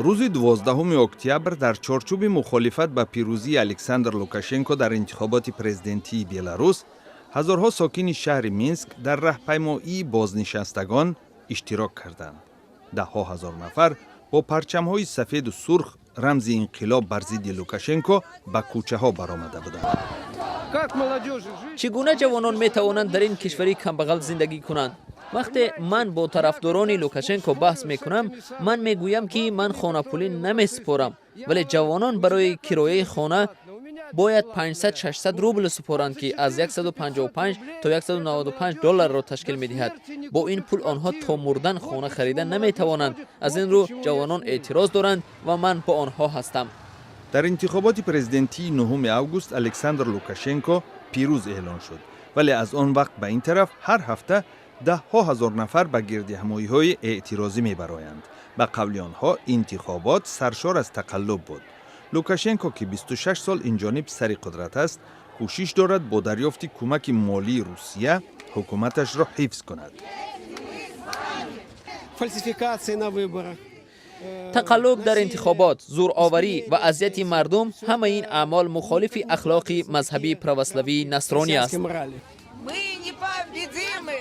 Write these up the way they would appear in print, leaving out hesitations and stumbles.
Рӯзи 12 октябр дар чорчӯби мухолифат ба пирӯзии Александр Лукашенко дар интихоботи президентии Беларус ҳазорҳо сокини шаҳри Минск дар раҳпаймоии бознишастагон иштирок карданд. Даҳҳо ҳазор нафар бо парчамҳои сафеду сурх, рамзи инқилоб бар зидди Лукашенко, ба кӯчаҳо баромада буданд. Чӣ гуна ҷавонон метавонанд дар ин кишвари камбағал зиндагӣ кунанд? Вақте ман бо тарафдорони Лукашенко баҳс мекунам, ман мегӯям, ки ман хонапулӣ намесупорам, вале ҷавонон барои кирояи хона бояд 500-600 рубл супоранд, ки аз 155 то 195 долларро ташкил медиҳад. Бо ин пул онҳо то мурдан хона харида наметавонанд. Аз ин рӯ ҷавонон эътироз доранд ва ман бо онҳо ҳастам. Дар интихоботи президентии 9 август Александр Лукашенко пирӯз эълон шуд, вале аз он вақт ба ин тараф ҳар ҳафта даҳҳо ҳазор нафар ба гирдиҳамоиҳои эътирозӣ мебароянд. Ба қавли онҳо, интихобот саршор аз тақаллуб буд. Лукашенко, ки 26 сол инҷониб сари қудрат аст, кӯшиш дорад бо дарёфти кӯмаки молии Русия ҳукуматашро ҳифз кунад. Фальсификации на выборах. Тақаллуб дар интихобот, зӯроварӣ ва азияти мардум — ҳамаи ин аъмол мухолифи ахлоқи мазҳабии православии насронӣ аст. Морали. Мы непобедимы!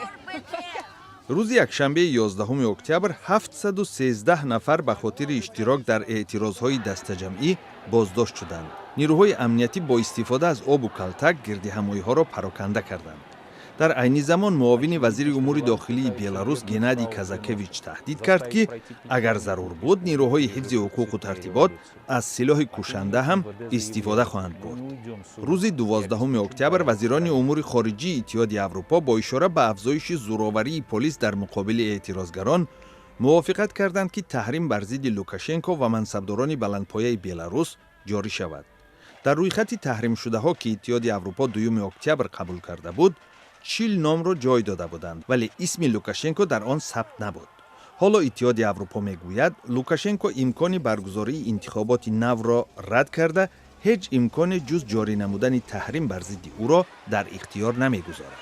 Рӯзи якшанбеи 11 октябр 713 нафар ба хотири иштирок дар эътирозҳои дастаҷамъӣ боздошт шуданд. Нирӯҳои амниятӣ бо истифода аз обу калтак гирдиҳамоиҳоро пароканда карданд. Дар айни замон муовини вазири умури дохилии Беларус Геннадий Казакевич таҳдид кард, ки агар зарур буд, нирӯҳои ҳифзи ҳуқуқу тартибот аз силоҳи кушанда ҳам истифода хоҳанд бурд. Рӯзи 12 октябр вазирони умури хориҷии Иттиҳоди Аврупо бо ишора ба афзоиши зӯроварии полис дар муқобили эътирозгарон мувофиқат карданд, ки таҳрим бар зидди Лукашенко ва мансабдорони баландпояи Беларус ҷорӣ шавад. Дар рӯйхати таҳримшудаҳо, ки Иттиҳоди Аврупо 2 октябр қабул карда буд, 40 номро ҷой дода буданд, вале исми Лукашенко дар он сабт набуд. Ҳоло Иттиҳоди Аврупо мегӯяд, Лукашенко имкони баргузории интихоботи навро рад карда, ҳеҷ имконе ҷуз ҷорӣ намудани таҳрим бар зидди ӯро дар ихтиёр намегузорад.